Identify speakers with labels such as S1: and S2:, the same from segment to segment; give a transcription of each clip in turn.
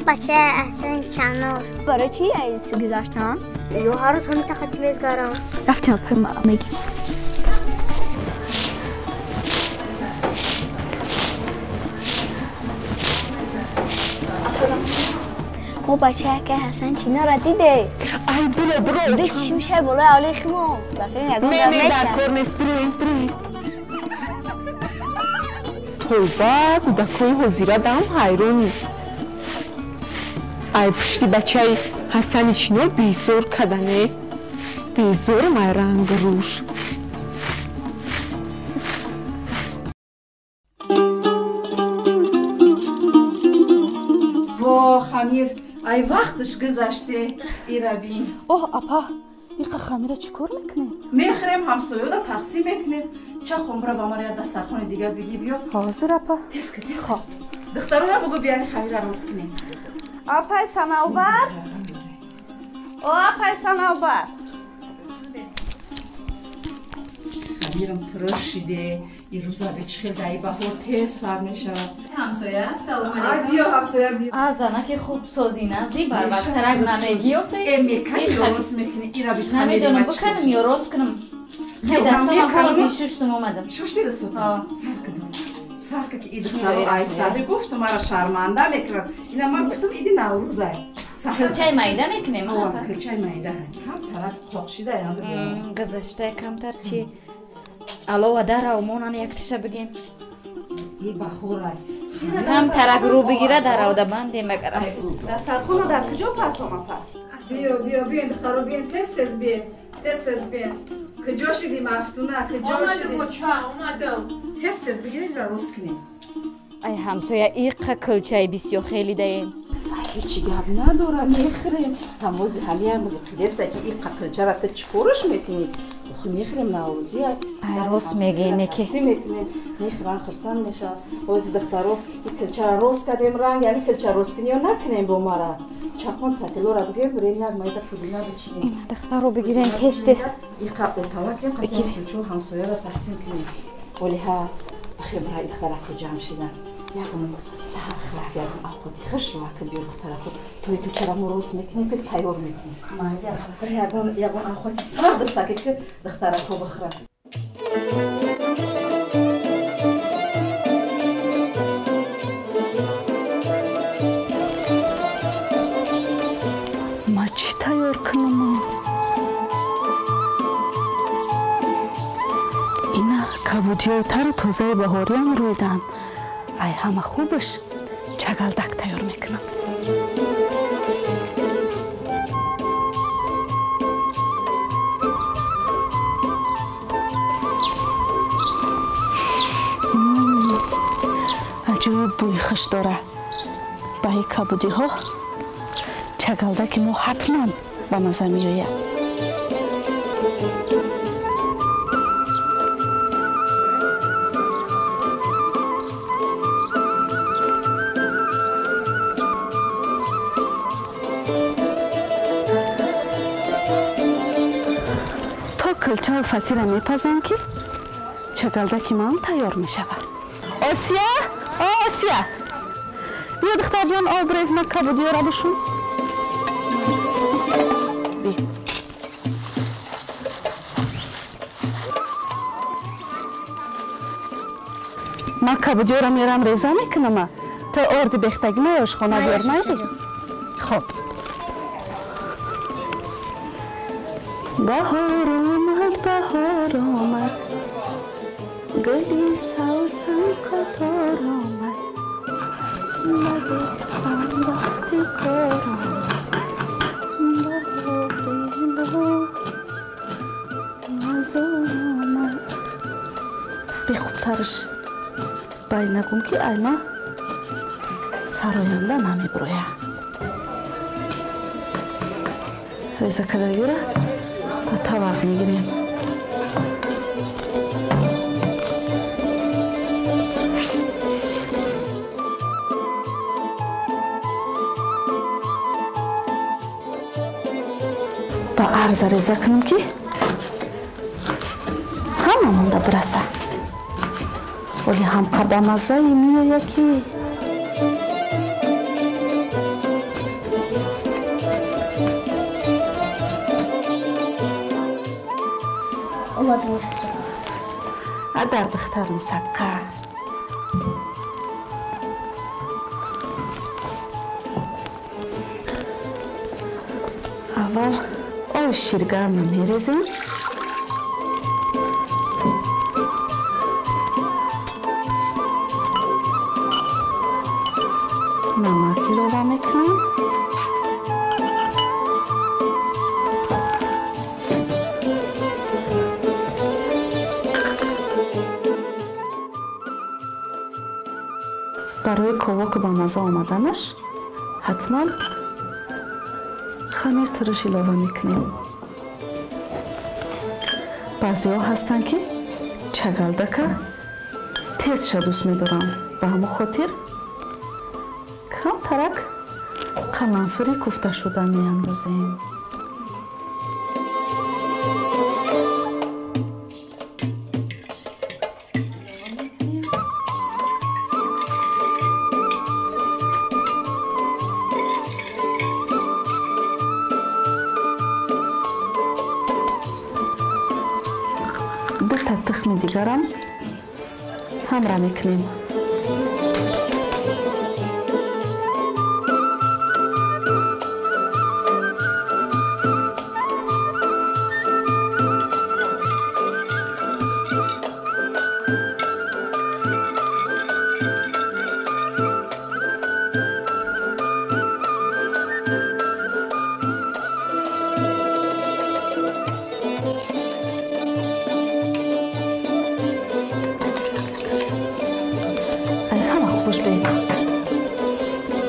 S1: Бачаи Ҳасан Чанор.
S2: Барои чӣ айс гузаштам?
S1: Ё ҳар рӯз ҳамин тахати мезгарам.
S2: Рафтем апай мегим.
S1: Мо бачаи акаи Ҳасан Чинорро дидем.
S3: Ай биро, биро.
S1: Ди чӣ мешавад болои авлои химо? Бафирин ягон
S3: Не,
S1: гап
S3: не, дар
S1: мешавад.
S3: кор нест. Бироед, бироед. Тавба, кӯдакҳои ҳозира дам ҳайронӣ. Ай пушти бачаи Ҳасани Чинор безор кадане. Безорам ай ранг рӯш.
S4: Во, хамир, ай вақташ гузаште, Ирабин.
S5: Оҳ, апа, иқа хамира чӣ кор мекунед?
S4: Мехӯрем, ҳамсоёда тақсим мекунем. Чақон бира ба мара як дастархони дигар бигӣ биё.
S5: Ҳозир, апа.
S4: Тез ки, тез.
S5: Хоб.
S4: Духтарона бугӯ бияни хамира рост кунем.
S5: Апай Санавбар? О, апай Санавбар.
S4: Хамирам туруш шиде. Ирӯза бечи хел даи баҳор тез сар мешавад.
S6: Ҳамсоя, салом
S4: Ай
S6: алейкум.
S4: биё, ҳамсоя, биё.
S6: А занаки хуб созиназди, барвақттарак намегӣ охи?
S4: Э, мекани ё рост мекунӣ? Ира бит хамири
S6: Намедонам,
S4: ма чӣ
S6: биканам ё рост кунам. Хай
S4: Ё,
S6: дастомам
S4: меканам.
S6: ҳозир шуштум омадам.
S4: Шушти дастотам?
S6: Ҳа.
S4: Сар кудам. Сар ка ки и духтаро ай сари гуфту мара шарманда мекунанд. Ина ман гуфтам иди Наврӯзай.
S6: Килчаи майда мекунем,
S4: О,
S6: апа?
S4: килчаи майда. Ҳам тараф қоқ шида янда.
S6: Гузашта камтар чи алова дарав монан яктиша бигем.
S4: И баҳорай.
S6: Камтарак рӯ бигира даравда бандем агарам.
S5: Дастархона дар куҷо партом, апа?
S4: Биё, биё, биён духтаро, биён, тез тез биён. Тез тез биён. Куҷо шидӣ, Мафтуна? Куҷо шидӣ?
S3: Омадам, оча, омадам.
S4: Тез тез бигиред ва рост кунем.
S6: Ай ҳамсоя, иққа килчаи бисёр хеле даем.
S4: Ҳеҷ гап надора, мехӯрем. Ҳамози ҳалиам қидеста ки иққа килчара ту чӣ кораш мекунӣ? Охи мехӯрем, Наврӯзӣ.
S6: Ай рост мегӯӣ, неки.
S4: Мекунем, мехӯрам, хурсанд мешавам. Ҳози духтаро и килчара рост кардем, ранг ҳами килча рост кунӣ ё накунем бо мара? Чақон сафилора бигирем, бирем як майда пудина бичинем.
S6: Духтаро бигирем тез тез.
S4: Иқа оталакем,
S6: Бигирем.
S4: килчо ҳамсояро тақсим кунем. Олиҳа, бихем бира духтарако ҷамъ шидан. Ягон саҳар хӯрак, ягон авқоти хуш рӯака биёр духтарако. Тои килчара мо рост мекунем, ки тайёр мекунем. Ягон ягон авқоти сар дастаке ки духтарако бихӯранд.
S3: Ма чӣ тайёр кунам? Ина кабудиҳои тару тозаи баҳориам рӯйданд. Ай ҳама хубаш чагалдак тайёр мекунам. Аҷоиб бӯи хуш дора. Ба ин кабудиҳо чагалдаки мо ҳатман ба маза меояд. То килчаву фатира мепазам, ки чагалдаки ман тайёр мешавад. Осия, о Осия, биё духтарҷон, об рез, ма кабудиёра бушум. Би. Ма кабудиёра мерам реза мекунама. То орди бехтагӣ ма ошхона биёр, майли? Хоб. Баҳор омад, баҳор омад, гули савсан қатор омад, ба вақти кор омад, баҳори назор омад. Бехубтараш бай нагум, ки айма сароянда намебирояд. Реза кардагиро ба тавақ мегирем. Ба арза реза кунем, ки ҳама монда бираса. Вале ҳам ба маззае меояд, ки
S1: Омадам очаҷон.
S3: Дар духтарам садқа. Аввал оби ширгармро мерезем. Намак илова мекунем. Барои ковоки ба мазза омаданаш ҳатман хамир турш илова мекунем. Баъзеҳо ҳастанд, ки чагалдака тезша дӯст медоранд. Ба ҳамон хотир камтарак қаламфури куфташуда меандозем. Дута тухми дигарам ҳамра мекунем.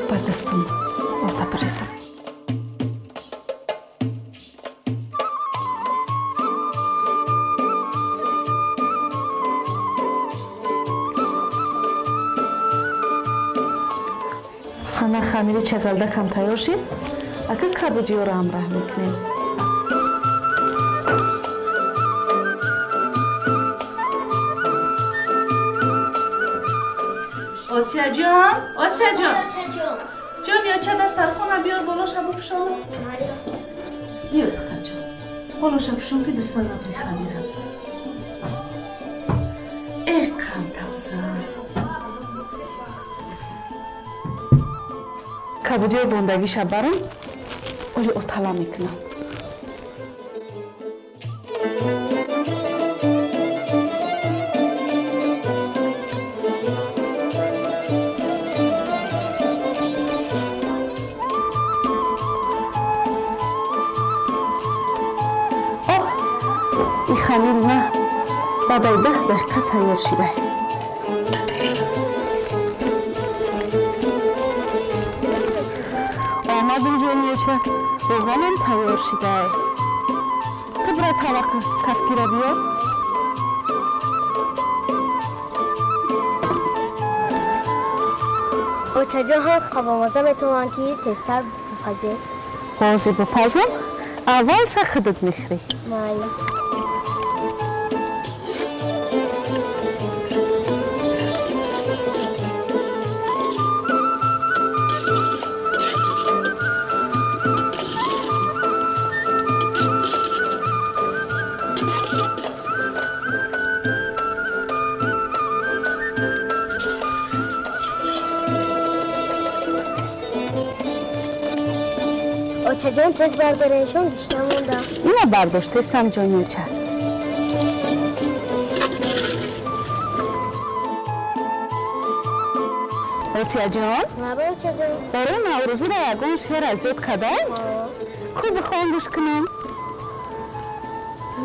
S3: Ба дастам орда бирезам. Ҳама хамири чагалдакам тайёр шид, ака кабудиёро ҳамроҳ мекунем.
S5: Осияҷон, Осияҷон. Ҷон, ё ча дастархона биёр, болоша бупӯшонам.
S3: Биё, духтарҷон, болоша пӯшон, ки дастои ма бири хамирам. Э, қандтавза. Кабудиёи бондагиша барам, оли отала мекунам. Хамир ма баъдаи 10 дақиқа тайёр шида. Омадим, ҷониёча, равғанам тайёр шида. Ту бира тавақи кафгира биёр.
S1: Очаҷон, ҳам қавомаза метавонанд, ки тезтар бипазем.
S3: Ҳозир бипазам, аввалша худат мехӯрӣ.
S1: Майли. Очаҷон, тез бардореншон, гишна монда.
S3: Ина бардоштестам, ҷониёча. Осияҷон,
S1: Лаба, очаҷон.
S3: Барои наврӯзиро ягон шеър аз ёд кардам? Ку бихон, гӯш кунам.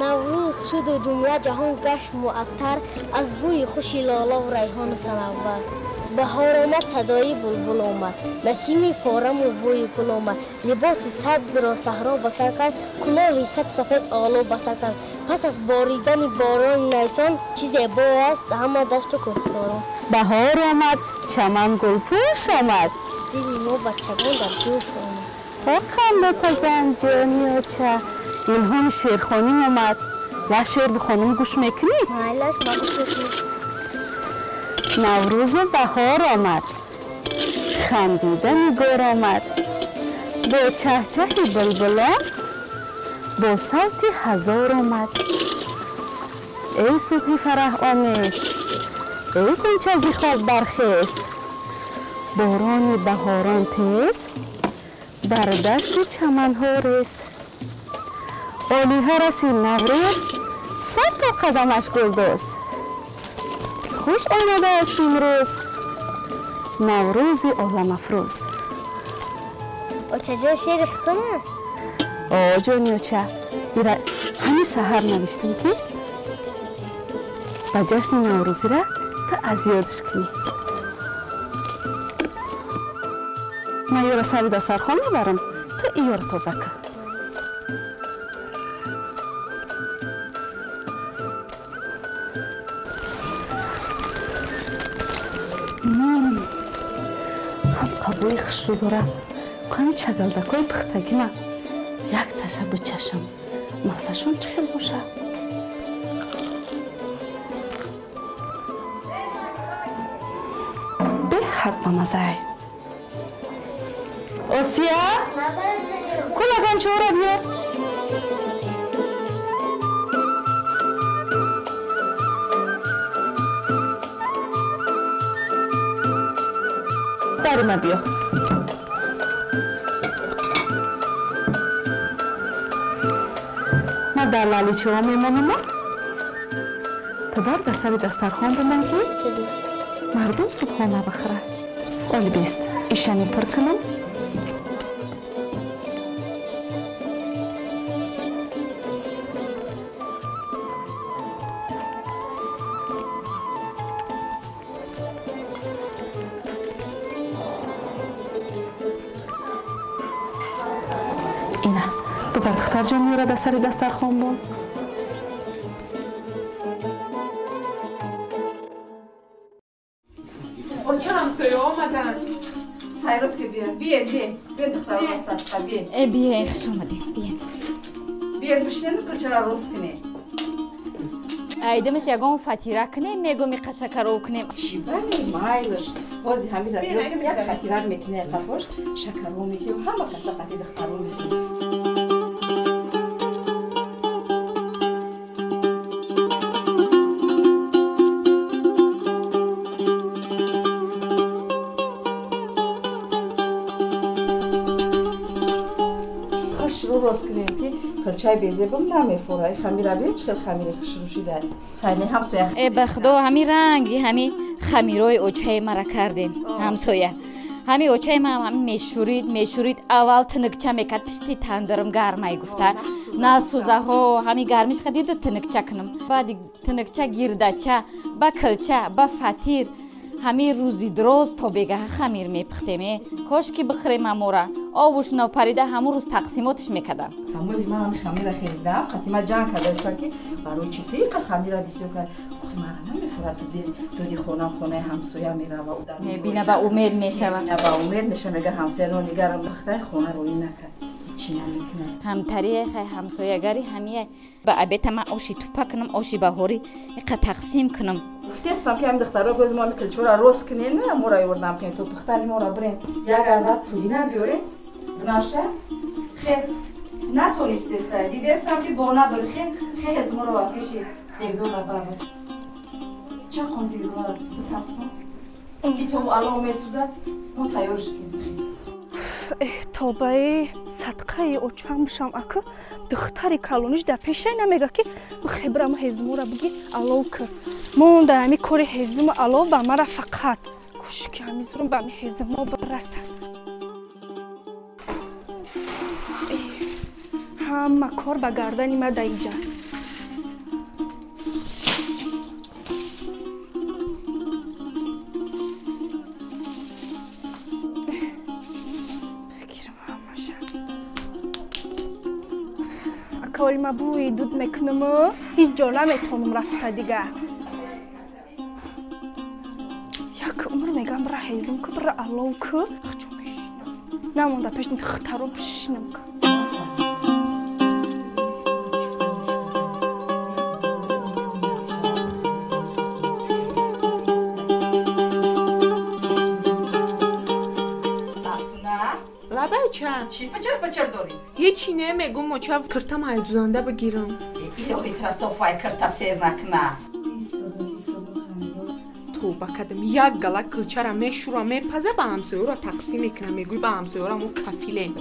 S1: Наврӯз шуду ҷумла ҷаҳон гашт муаттар аз бӯи хуши лолову райҳону санавбар. Баҳор омад, садои булбул омад, насими фораму бӯи гул омад. Либоси сабзро саҳро ба сар кард, кулоҳи сабсафед оло ба сар кард. Пас аз боридани борони найсон, чизе бояст ҳама дашту кӯҳсорон.
S3: Баҳор омад, чаман гулпӯш омад,
S1: дили мо бачагон дар ҷӯш омад.
S3: Воқеан бипазам, ҷониёча, илҳоми шеърхонӣ омад. Як шеър бихонум, гӯш мекунӣ?
S1: Майлаш, ма гӯш мекунам.
S3: Наврӯзу баҳор омад, хандида нигор омад, бо чаҳчаҳи булбулон, бо савти ҳазор омад. Эй субҳи фараҳомез, эй ғунча зи хоб бархез, борони баҳорон тез, бар дашти чаманҳо рез. Олиҳа расид Наврӯз, сад то қадамаш гулдоз. Хуш омадааст имрӯз Наврӯзи оламафрӯз.
S1: Очаҷон, шеъри хитона?
S3: О, ҷони оча, ира ҳамин саҳар навиштам, ки ба ҷашни наврӯзира ту аз ёдш кунӣ. Ман ёра сари дастархон мебарам, ту иёра тоза кун. Ҳам бӯи хушрӯ дорад. Ҳамин чагалдакҳои пухтагима як таша бичашам, маззашон чӣ хел бошад? Беҳад бамаззае. Осия, кулаганчора биёр. Дарима биё. Ман дар лаличаҳо мемонам, ту бар дар сари дастархон бимон, ки мардум субҳона бихӯрад. Оли бест, ишани пур кунам. Ина, бибар, духтарҷон, меёра дар сари дастархон бон.
S7: Оча, ҳамсоя омаданд.
S4: Хайрот ки биё, биен, биен, биен, духтаро садқа, биен.
S6: Э, биен, хуш омадед, биен.
S4: Биен, бишинем, кулчара рост кунем.
S6: Айдамаш ягон фатира кунем, мегӯм иқа шакаров кунем.
S4: Чӣ бане, майлаш. Ҳози ҳамида як фатира мекунем, қафош шакаров мекунем, ҳама каса қати духтаро мекунем. Рост кунем, ки кулчаи безебам намефора. Хамира бин, чӣ хел хамири хушрӯ шида. Хайне ҳамсоя.
S6: Э, ба худо, ҳамин ранги ҳамин хамирои очаи мара кардем, ҳамсоя. Ҳамин очаи ман ҳамин мешӯрид, мешӯрид, аввал тинукча мекард, пишти тандирам гармай гуфта. Насӯзаҳо, ҳамин гармиш қа дида тинукча кунам. Баъди тинукча гирдача, ба кулча, ба фатир. Ҳамин рӯзи дроз то бегаҳа хамир мепухтем. Э, кош ки бихӯрем ҳамора. Овуш нопарида ҳамун рӯз тақсимотш мекардам.
S4: Ҳамози ман ҳами хамира хелидам, қатима ҷанг кардаистам, ки барои чӣ ту иқа хамира бисёр кард. Охи, мара намефорад, дуди хонам хонаи ҳамсоя мерава.
S6: Мебина, ба умед мешава.
S4: Мебина, ба умед мешава, мега ҳамсоя нонигарам пухтай, хона роӣ накард. Чӣ намекунад.
S6: Ҳамтарие хай, ҳамсоягари ҳамия. Ба абета ман оши тупа кунам, оши баҳорӣ иқа тақсим кунам.
S4: Гуфтестам, ки ҳамин духтаро гӯз мо кулчора рост кунем, мора ёрдам кунем, то пухтани мора бирем. Як ардак пудина биёрем, бунаша. Хел натонистеста, дидестам, ки бо надори. Хел хез моро ба пеши дегдона барад. Чақон дегдона битаспон. Ки то алов месӯзад, мо тайёрш кунем.
S5: Тобаи садқаи очам бишам, ака духтари калониш дар пешай намега, ки хебрама ҳезумора биги алов кар. Монда ҳами кори ҳезуму алов ба мара фақат. Кӯш ки ҳами зурум ба ҳами ҳезумо бирасад. Ҳама кор ба гардани ма дар инҷа. Оли ма бӯи дуд мекунаму ҳеҷ ҷо наметавонам рафта дига. Як умр мегам бира ҳезум ку, бира алов ку. Чо мешинам? Намонда пеш духтаро бишинам ку.
S7: Лабай ча?
S4: Чӣ пачар пачар дорӣ?
S7: Ҳечи не, мегум, оча, киртам айдузанда бигирам.
S4: Илоҳи трасофай кирта сер накуна.
S7: Тоба кардам, як гала килчара мешӯра, мепаза, ба ҳамсоёро тақсим мекунам. Мегӯй ба ҳамсоёра мо кафилем.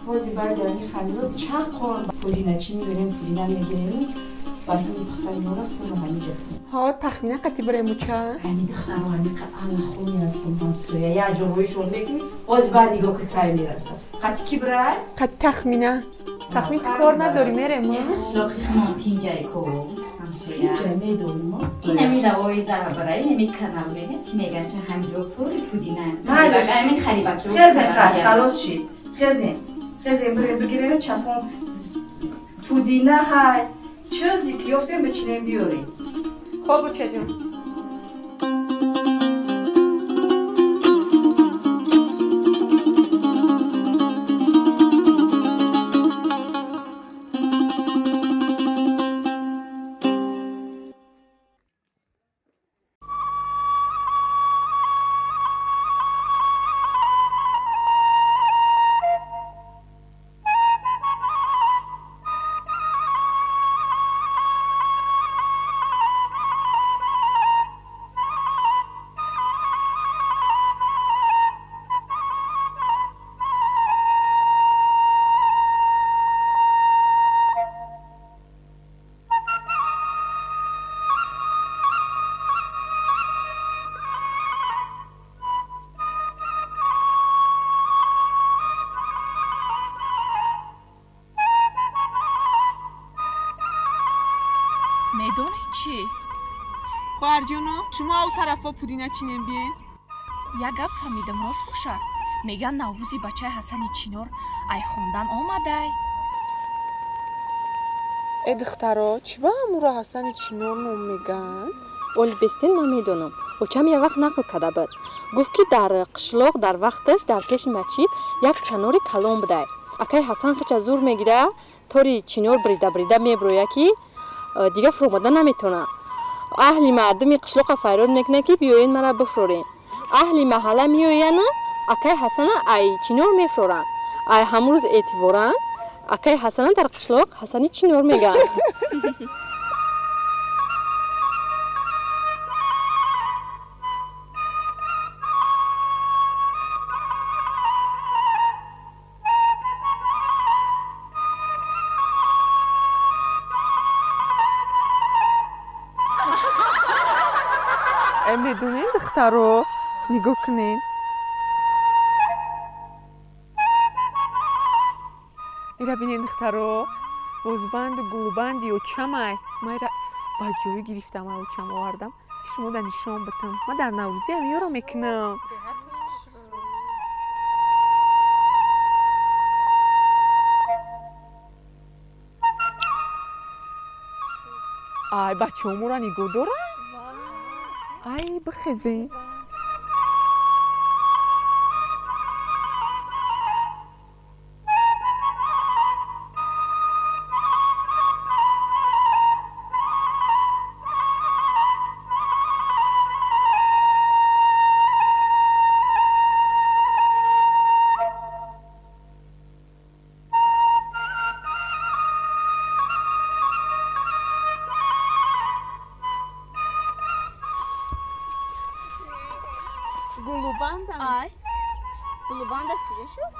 S4: Ҳозир баъди ани хамиро чанд қор пудина чӣ мебарем, пудина мегирем, баъд ин духтари мо рафтем ҳамиҷа.
S7: Ҳо, тахмина қати барем уча?
S4: Ҳами духтаро ҳами аллахони ҳастем ҳамсоя. Як ҷо рӯишон мекунӣ, ҳозир баъд нигоҳ ки кай мерасад. Қати ки бирай?
S7: Қати тахмина. Тахмин ту кор надорӣ, мерем?
S6: Қишлоқи хумон тинҷай ко ҳамсоя.
S4: Медонем.
S6: Инами лавои зарабара, инами канал мега, чӣ меган, ча ҳамҷо пури пудина. Ҳамин харибаки.
S4: Хезем, халос шид. Хезем. Хезем бирем бигирем чапон пудина ҳай. Чизе ки ёфтем бичинем биёрем.
S7: Хоб, бачаҷон.
S5: Медонед чӣ?
S7: Хоҳарҷоно, шумо ав тарафо пудина чинем биен?
S5: Як гап фаҳмидам, рост бошад. Меган Наврӯзи бачаи Ҳасани Чинор ай хондан омадай.
S7: Э духтаро, чӣ ба ҳамуро Ҳасани Чинор ном меган?
S8: Оли бестен ман медонам. Очам як вақт нақл карда буд. Гуфт ки дар қишлоқ дар вақташ дар пеши масҷид як чанори калон будай. Акай Ҳасан хича зур мегира, тори чинор брида брида меброя ки дигар фуромада наметавонад. Аҳли мардуми қишлоқа фарёд мекунад ки биёен мара бифурорем. Аҳли маҳалла меояну акай Ҳасана ай чинор мефуроранд. Ай ҳамун рӯз эътиборан акай Ҳасана дар қишлоқ Ҳасани Чинор мегӯянд.
S7: Медонед, духтаро, нигоҳ кунед. Ира бинед, духтаро, бозбанду гулбанди очамай. Ма ира ба ҷоӣ гирифтам, ма очам овардам, ки шумо да нишон битам. Ма дар Наврӯзӣ ҳамиёро мекунам. Ай, бачаҳо моро нигоҳ доранд? Ай, бихезем. Гулубандам?
S1: Ай. Гулубандат куҷо шуд?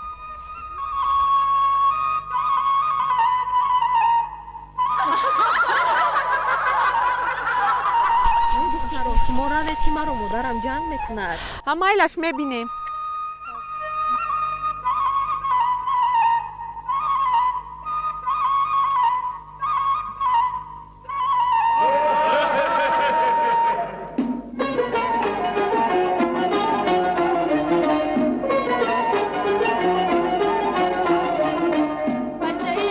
S8: Духтаро, шумо равед ки маро модарам ҷанг мекунад.
S7: Ҳа, майлаш, мебинем.
S9: Бачаи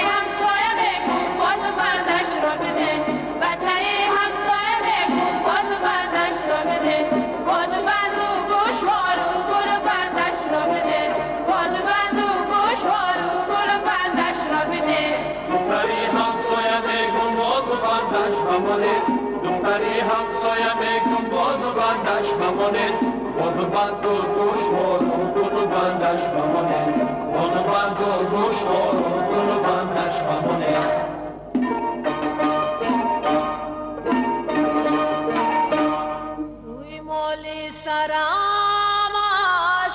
S9: ҳамсоя. мегум бозу бандаш ба мо нест, бозу банду гӯшвору гулу бандаш ба мо нест, бозу банду гӯшвору гулу бандаш ба мо нест.
S10: Рӯи моли сарам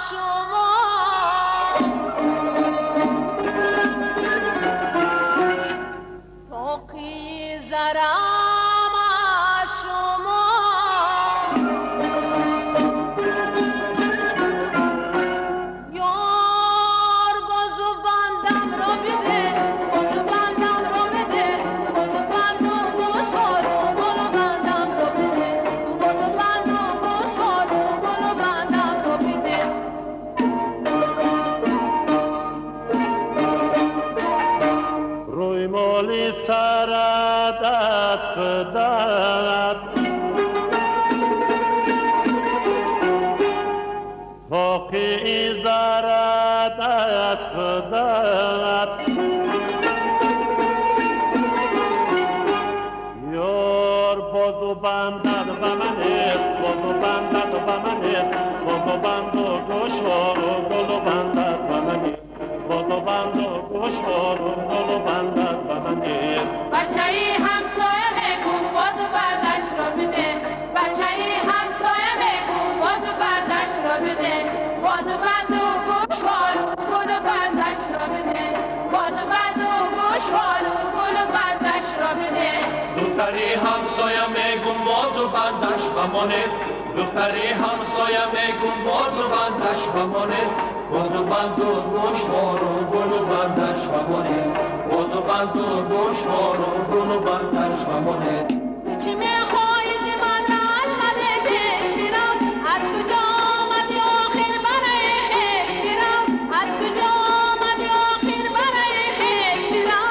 S10: шумо тоқи зарам шумо ёр бозу бандам ро биде, бозу бандам ро биде, бозу банду гӯшвору гулу бандам ро биде, бозу банду гӯшвору гулу бандам ро биде.
S11: Рӯи моли сарат аз худат тоқи зарат аз худат ёр бозу бандат ба ман нест, бозу бандат ба ман нест, бозу банду гӯшвору гулу бандат ба ман нест, бозу банду гӯшвору гулу бандат ба ман нест.
S10: Бачаи ҳамсоя мегум бозу бандаш ро биде, бачаи ҳамсоя мегум бозу бандаш ро биде, бозу банду гӯшвору гулу бандаш ро биде, бозу банду гӯшвору гулу бандаш ро биде.
S9: Духтари ҳамсоя мегум бозу бандаш ба мо нест, духтари ҳамсоя мегум бозу бандаш ба мо нест, бозу банду гӯшвору гулу бандаш ба мо нест, бозу банду гӯшвору гулу бандаш ба мо нест.
S10: Чӣ мехоҳӣ зи ман ранҷ маде пеш бирам, аз куҷо омадӣ охир барои хеш бирам, аз куҷо омадӣ охир барои хеш бирам.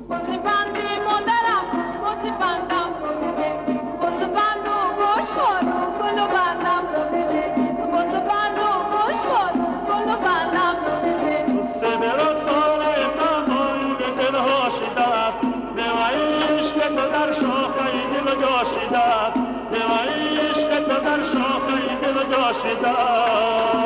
S10: Бози банди модарам, бози бандам ро биде, бози банду гӯшвору гулу бандам ро биде, бози банду гӯшвору гулу бандам ро биде.
S11: در شاخه دل جاشیده است، نوای عشق تو در شاخه دل جاشیده است.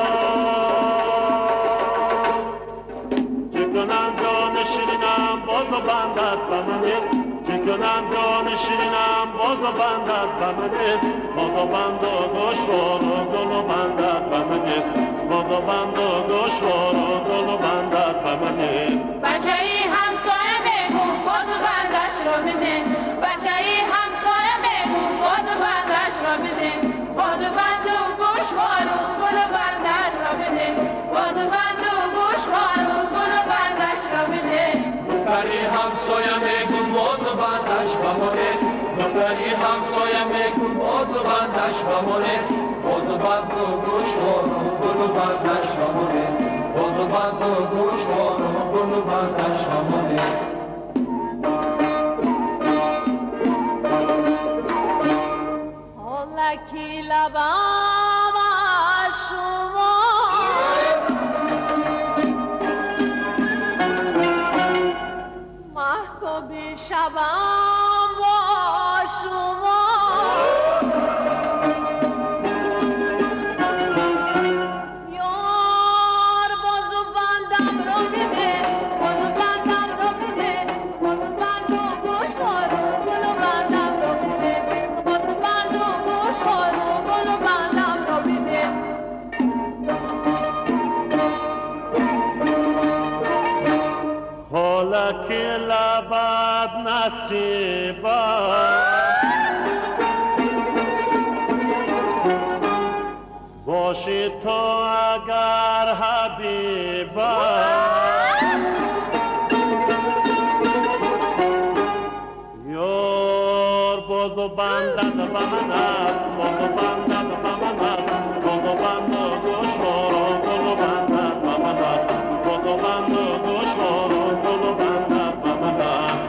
S11: چه کنم جان شیرینم بازو بندد به من نیست، چه کنم جان شیرینم بازو بندد به من نیست، بازو بند و گوشوار و گلو بندد به من نیست، بازو بند و گوشوار و گلو بندد به من نیست.
S10: بچه‌ای همسایه بگو بازو بندش رو بده، بچه‌ای همسایه بگو بازو بندش رو بده، بازو بند و گوشوار و گلو بندش رو بده، بازو بند و گوشوار و گلو بندش رو بده.
S9: دختری همسایه میگو بازو بندش به ما نیست، دختری همسایه میگو بازو بندش به ما نیست، بازو بند و گوشوار و گلو بندش به ما نیست، بازو بند و گوشوار و گلو بندش به ما نیست.
S10: حالکی لبم از شما مهتاب شبم با شما یار بازو بندم رو بده، بازو بندم رو بده، بازو بند و گوشوار و گلو بندم رو بده، بازو بند و گوشوار و گلو بندم رو بده.
S11: حالا که لبت نصیبا باشی تو اگر حبیبا یار بازو بندد به من است، بازو بندد به من است، بازو بند و گوشوار و گلو بندد به من است، بازو بند و گوشوار و گلو بندد به من است.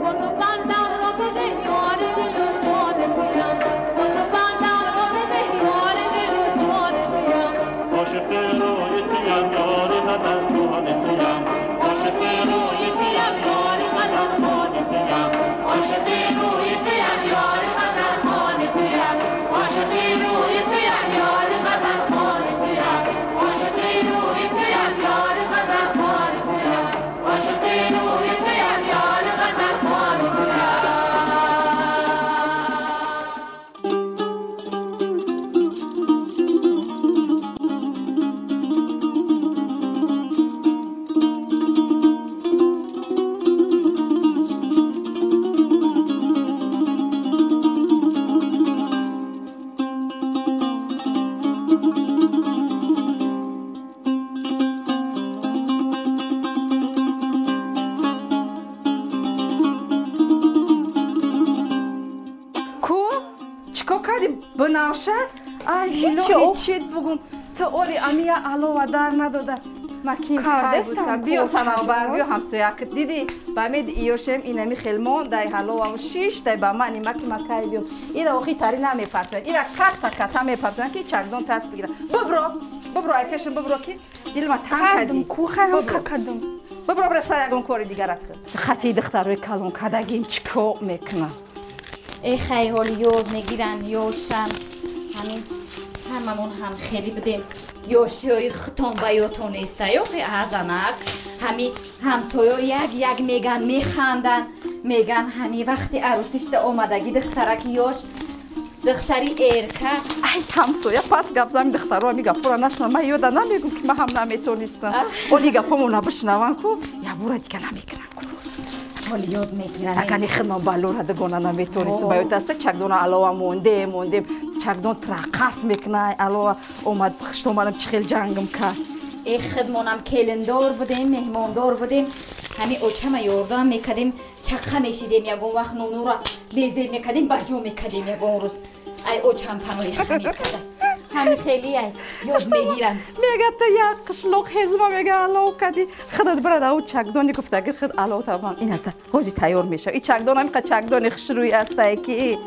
S10: بازو بندم رو بده یار دل و جان تویم، بازو بندم رو بده یار دل و جان تویم.
S11: عاشق روی تویم یار غزل خوان تویم عاشق روی تویم یار غزل خوان تویم عاشق روی تویم یار غزل خوان تویم عاشق روی تویم یار غزل خوان تویم عاشق روی تویم یار غزل خوان تویم عاشق روی تویم یار غزل خوان تویم.
S4: Бинавша, ай илоҳи чит бугум, ту оли амия алова дар надода. Макин кардестам. Биё Санавбар, биё ҳамсояк. Диди, ба мед иёшем инами хелмон дай ҳалова шиш дай ба мани маки макай биё. Ира охи тари намепартоянд. Ира ката ката мепартоянд ки чакдон тас бигирад. Бибро, бибро ай пешам бибро ки дилма танг кардӣ.
S5: Кухарам кардам.
S4: Бибро бира сар ягон кори дигара кун. Хати духтарои калон кардагим чӣ кор мекунам?
S6: Эй хай ҳоли ёд мегиранд ёшам. Ҳамин ҳамамон ҳам хеле будем. Ёшиҳои худтон ба ёдтон неста ёхи азанак. Ҳами ҳамсоё як як меган механданд. Меган ҳами вақти арӯсишда омадагӣ духтараки ёш духтари эрка.
S4: Ай ҳамсоя пас гап зами духтаро ҳами гапҳоро нашунавам. Ман ёда намегум ки ман ҳам наметонистам. Оли гапҳомона бишнавам ку ябура дига намекунам ку.
S6: Ҳоли ёд мегиранд.
S4: Агани хидмат балора дугона наметонистам. Ба ёд аста чакдона алова мондем мондем. Чакдон трақас мекунай алова омад хуштомадам чӣ хел ҷангам кард.
S6: Э хидмонам келиндор будем, меҳмондор будем. Ҳами очама ёрдам мекардем, чаққа мешидем ягон вақт нонура безеб мекардем, ба ҷо мекардем ягон рӯз. Ай очам панои хамир карда. Ҳами хели ай ёд мегиранд.
S4: Мега ту як қишлоқ ҳезма мега алов кардӣ. Худат бирад ау чакдони гуфтаги худ алов табам. Ината ҳози тайёр мешава. И чакдон ҳамиқа чакдони хушрӯй астае ки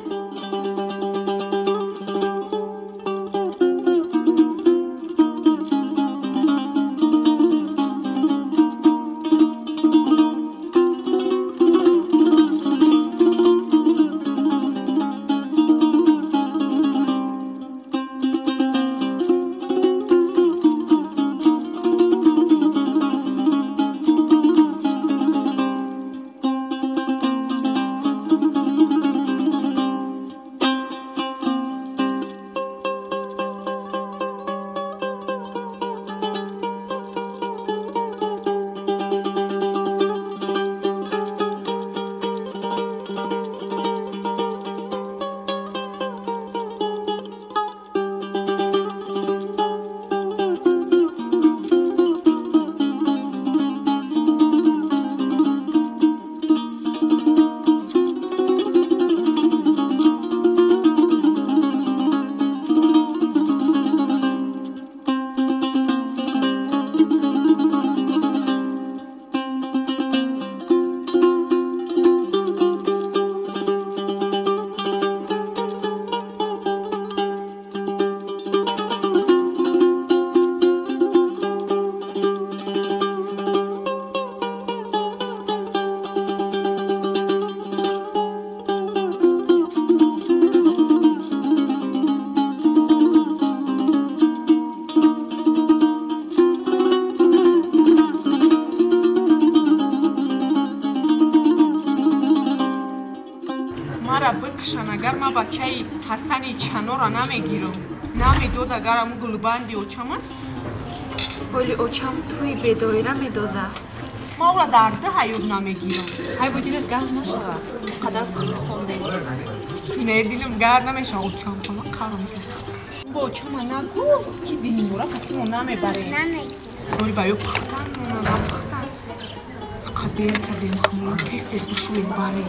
S7: Агар ман бачаи Ҳасани Чанора намегирам, намедод агар аму гулбанди очаман.
S12: Ҳоли очам тӯи бедоира медозад.
S7: Ман ӯра дар ду ҳаёт намегирам.
S12: Ҳай бо дилат гарм нашавад. Қадар суруд хондем.
S7: Не, дилам гарм намешавад очам. Ман қаром. Бо очама нагӯ ки дилмора катимо намебарем.
S1: Намегирам.
S7: Ҳоли ба ё пухтан монам, пухтан. Фақат дер кардем хумон, тез тез бушӯем барем.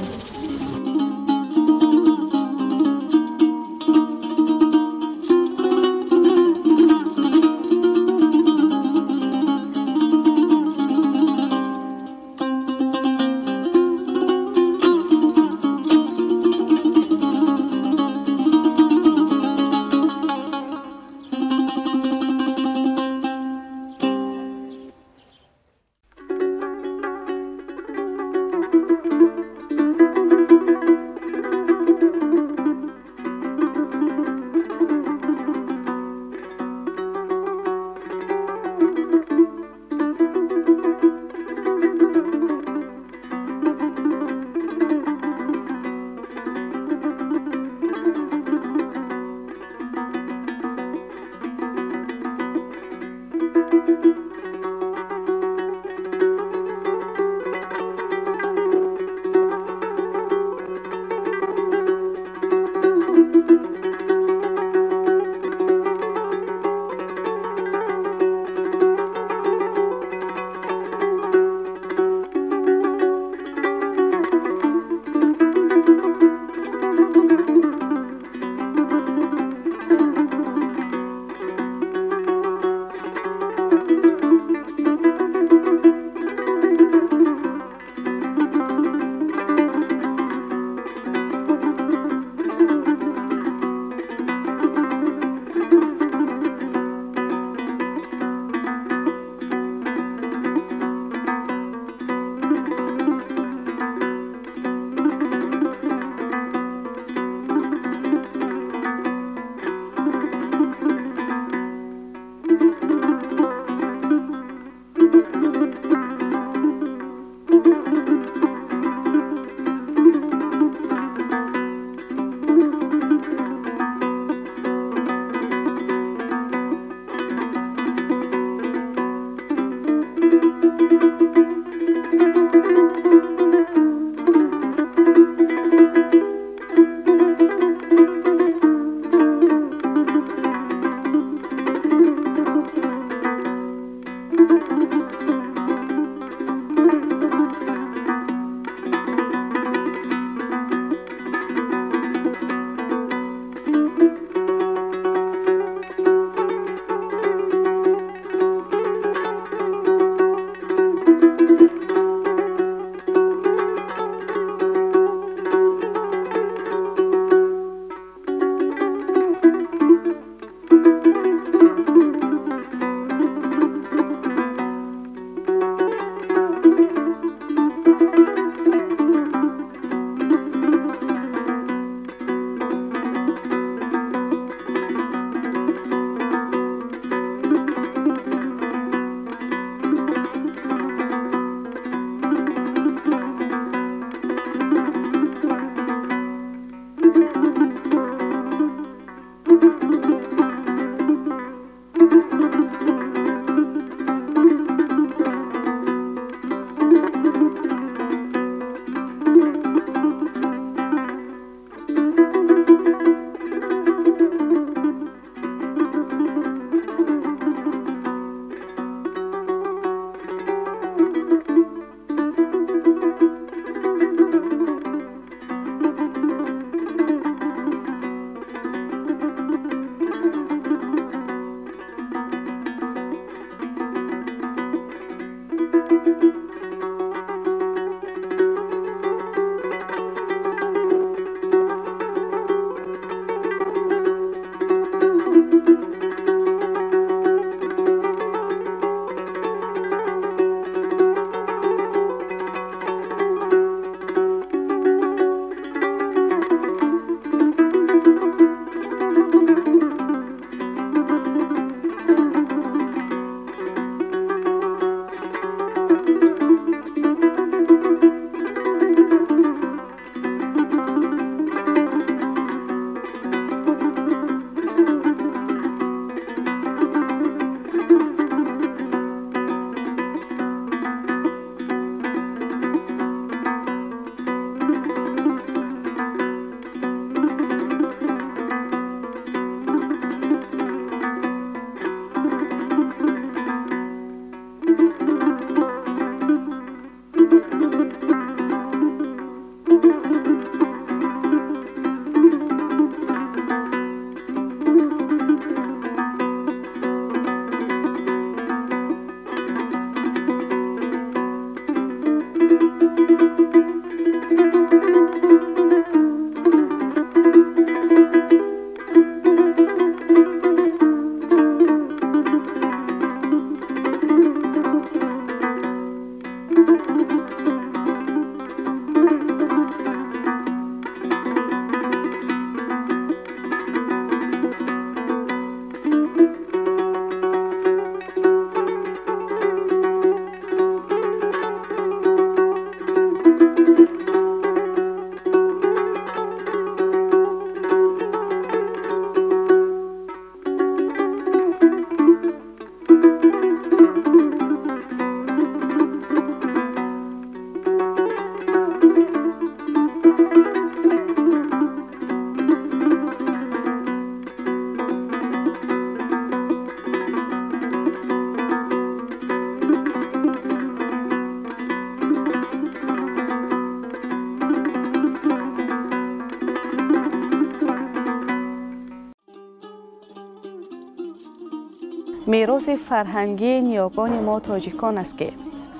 S3: Мероси фарҳангии ниёгони мо тоҷикон аст, ки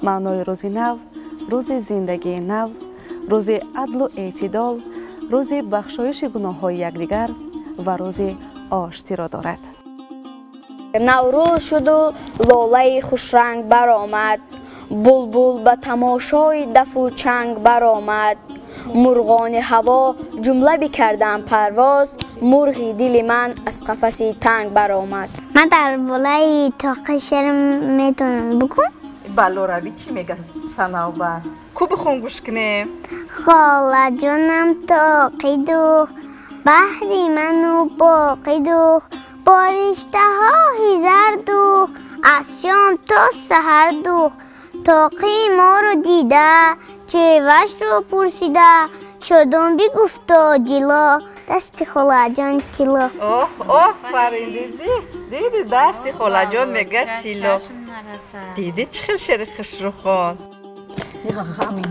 S3: маънои рӯзи нав, рӯзи зиндагии нав, рӯзи адлу эътидол, рӯзи бахшоиши гуноҳҳои якдигар ва рӯзи оштиро дорад.
S13: Наврӯз шуду лолаи хушранг баромад, булбул ба тамошои дафу чанг баромад, мурғони ҳаво ҷумла бикарданд парвоз, мурғи дили ман аз қафаси танг баромад.
S2: Ман дар болои тоқи шеър метавонам бигӯм?
S4: Балораби чӣ мегӯяд Санавбар? Ку бихон гӯш кунем.
S2: Холаҷонам тоқи дӯх, баҳри ману боқи дӯх, бо риштаҳои зар дӯх, аз шом то саҳар дӯх, тоқи моро дида, чевашро пурсида, шодон бигуфто ҷило, дасти холаҷон тилло.
S4: Оҳ, офарин, дидӣ? Дидӣ, дасти холаҷон мегӯяд тилло. Дидӣ чӣ хел шеъри хушрӯ хонд?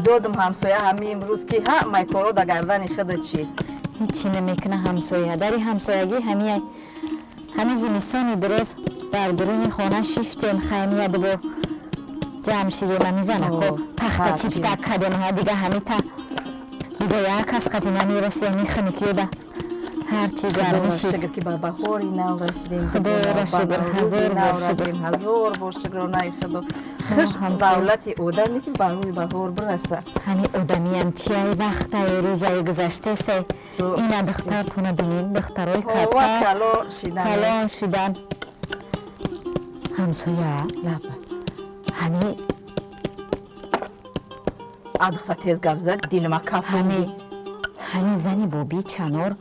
S4: Додам ҳамсоя ҳами имрӯз ки ҳамаи коро дар гардани худат чид.
S6: Ҳечи намекуна ҳамсоя. Дари ҳамсоягӣ ҳами зимистони дуроз дар дуруни хона шиштем, хаймия дубор ҷамъ шидем, ҳами занако пахта чиптак кардем, ҳа дига ҳамита дига як кас қати намерасем, ҳами хунукиёда ҳарчи гармӣ шид.
S4: Шукр ки ба баҳори нав расидем.
S6: Худоро шукр, ҳазор бор шукр.
S4: Ҳазор бор шукронаи Худо. Хуш давлати одаме ки ба рӯи баҳор бираса.
S6: Ҳами одамиям чияй вақтае рӯзае гузаштасе. Ина духтартона бинед, духтарои катта калон шидан. Ҳамсоя ҳами
S4: а духтар тез гап зад, дилма кафони.
S6: Ҳами зани боби Чанор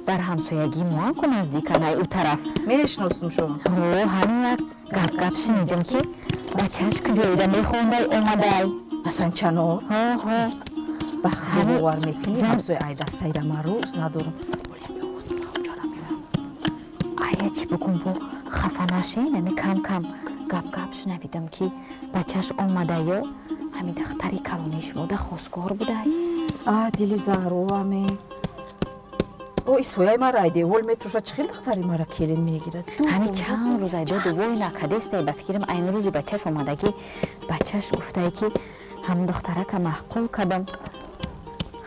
S6: дар ҳамсоягии моам ку наздиканай ӯ тараф.
S4: Мешиносум шумо?
S6: Ҳо, ҳамин як гап-гап шунидам ки бачааш куҷоида мехондай омадай.
S4: Ҳасан Чанор?
S6: Ҳо, ҳо.
S4: Ба худо бовар мекунӣ, ҳамсоя ай дастаира ман рӯз надорам.
S6: Ая чӣ бигум, бо хафа нашен, ами кам-кам гап-гап шунавидам ки бачааш омадаю ҳами духтари калони шумода хостгор будай.
S4: А дили заҳроваме. О, исояи мара ай девол метроша, чӣ хел духтари мара келин мегирад?
S6: Ҳами чанд рӯз ай доду вой накардестай, ба фикрам айн рӯзи бачаш омадагӣ бачаш гуфтае ки ҳам духтарака маъқул кардам.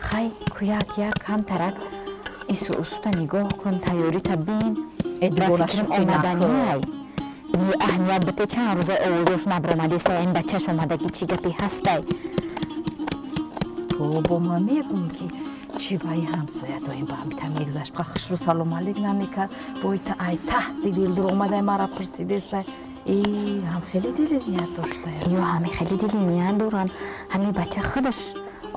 S6: Хай куяк як камтарак ису усута нигоҳ кун, тайёрита бин. Ба фикрам омаданиай. Ни аҳамият бите, чанд рӯза овозош набаромадестай, ин бачаш омадагӣ чӣ гапе ҳастай?
S4: Бобо, ман мегӯм ки чӣ ба ин ҳамсоя доим ба ҳамита мегузашт, ба хушрӯ салом алейк намекард, бо ита ай таҳти дил дур омадай мара пурсидестай. И ҳам хеле дили ният доштая.
S6: Ё ҳами хеле дили ният доранд. Ҳами бача худаш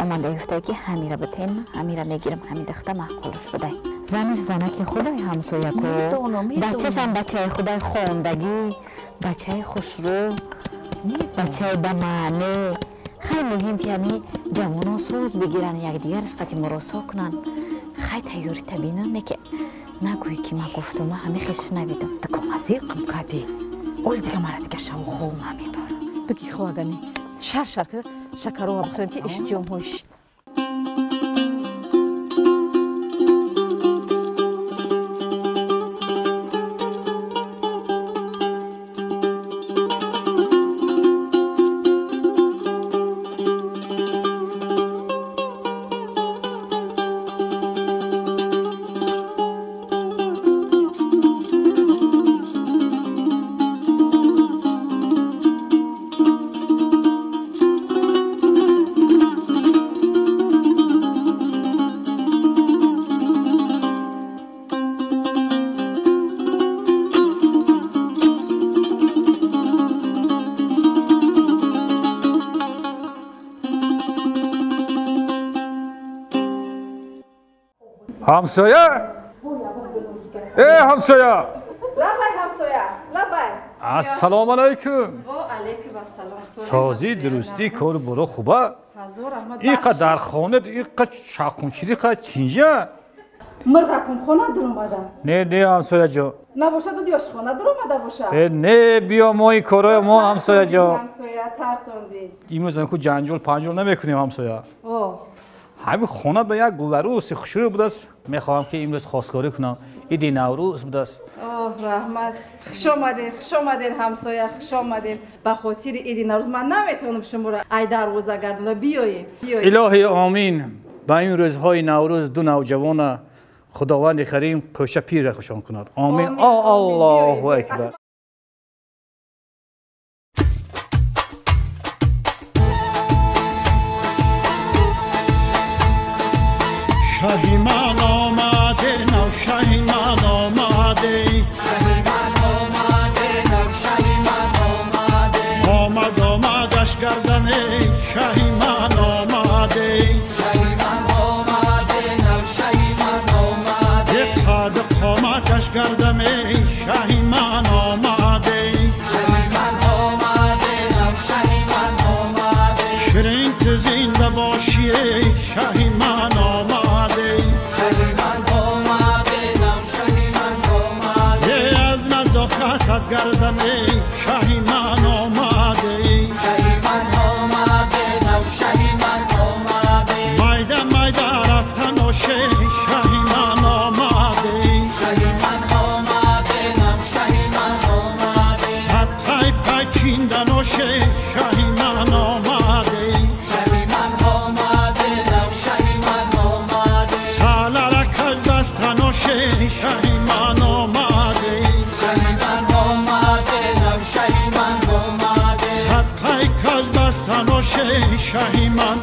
S6: омада гуфтае ки ҳамира битем, ҳамира мегирам, ҳами духта маъқулш будай. Занаш занаки худай ҳамсояко, бачашам бачаи худай, хондагӣ, бачаи хушрӯ, бачаи ба маъне. Хеле муҳим ки ҳами ҷавонон соз бигиранд, якдигараш қати муросо кунанд. Хай тайёрита бинам, не ки нагӯӣ ки ман гуфтам, ман ҳами хел шунавидам.
S4: Дукомазиқм кардӣ. Оли дига мара дига шаву хол намебарам. Бигӣ хо агани шар-шар ки шакарова бихӯрем ки иштиёмҳои шид.
S9: ҳамсоя? Э, ҳамсоя!
S4: Лабай, ҳамсоя, лабай.
S9: Ассалому алайкум.
S4: Во алайкум ассалом.
S9: Созӣ, дурустӣ, кору боро хуба?
S4: Ҳазор раҳмат.
S9: Иқа дар хона, иқа чақунчириқа чинҷа?
S4: Мирғакум хона дуромада.
S9: Не, не, ҳамсояҷо.
S4: Набошад, дуди ошхона дуромада бошад.
S9: Э, не, биё мо ин корои мо ҳамсояҷо.
S4: Ҳамсоя тарсондӣ.
S9: Имрӯз ку ҷанҷол панҷол намекунем ҳамсоя.
S4: О.
S9: Ҳамин хона ба як гуларуси хушрӯй будааст. Мехоҳам ки имрӯз хостгорӣ кунам.
S14: Иди Наврӯз будааст.
S4: Оҳ, раҳмат, хуш омаден, хуш омаден, ҳамсоя, хуш омаден. Ба хотири иди Наврӯз ман наметавонам шуморо ай дарвоза гардонам. Биёед, биёед.
S14: Илоҳи омин. Ба ин рӯзҳои Наврӯз ду навҷавона Худованди карим кӯша пира хушон кунад. Омин. Аллоҳу акбар.
S15: Шаҳи ман омаде нав, шаҳи ман омаде,
S9: шаҳи ман омаде нав, шаҳи ман омаде.
S15: Омад, омадаш гардане, шаҳи ман омаде,
S9: шаҳи ман омаде нав, шаҳи ман омаде.
S15: Қад қоматаш гардане, шаҳи ман омаде,
S9: шаҳи ман омаде нав, шаҳи ман омаде.
S15: Ширин ту зинда бошӣ, шаҳи ман омаде,
S9: шаҳи ман омаде нав, шаҳи ман омаде.
S15: Аз назокатат гардане, шаҳи ман омаде,
S9: шаҳи ман омаде нав, шаҳи ман омаде.
S15: Майда майда рафтан оше, шаҳи ман омаде,
S9: шаҳи ман омаде нав, шаҳи ман омаде.
S15: Сад пай пай чиндан оше, шаҳи ман омаде,
S9: шаҳи ман омаде нав, шаҳи ман омаде.
S15: Салара каж бастан оше, шаҳи ман омаде,
S9: шаҳи ман омаде нав, шаҳи ман омаде.
S15: Сад пай каж бастан оше, шаҳи ман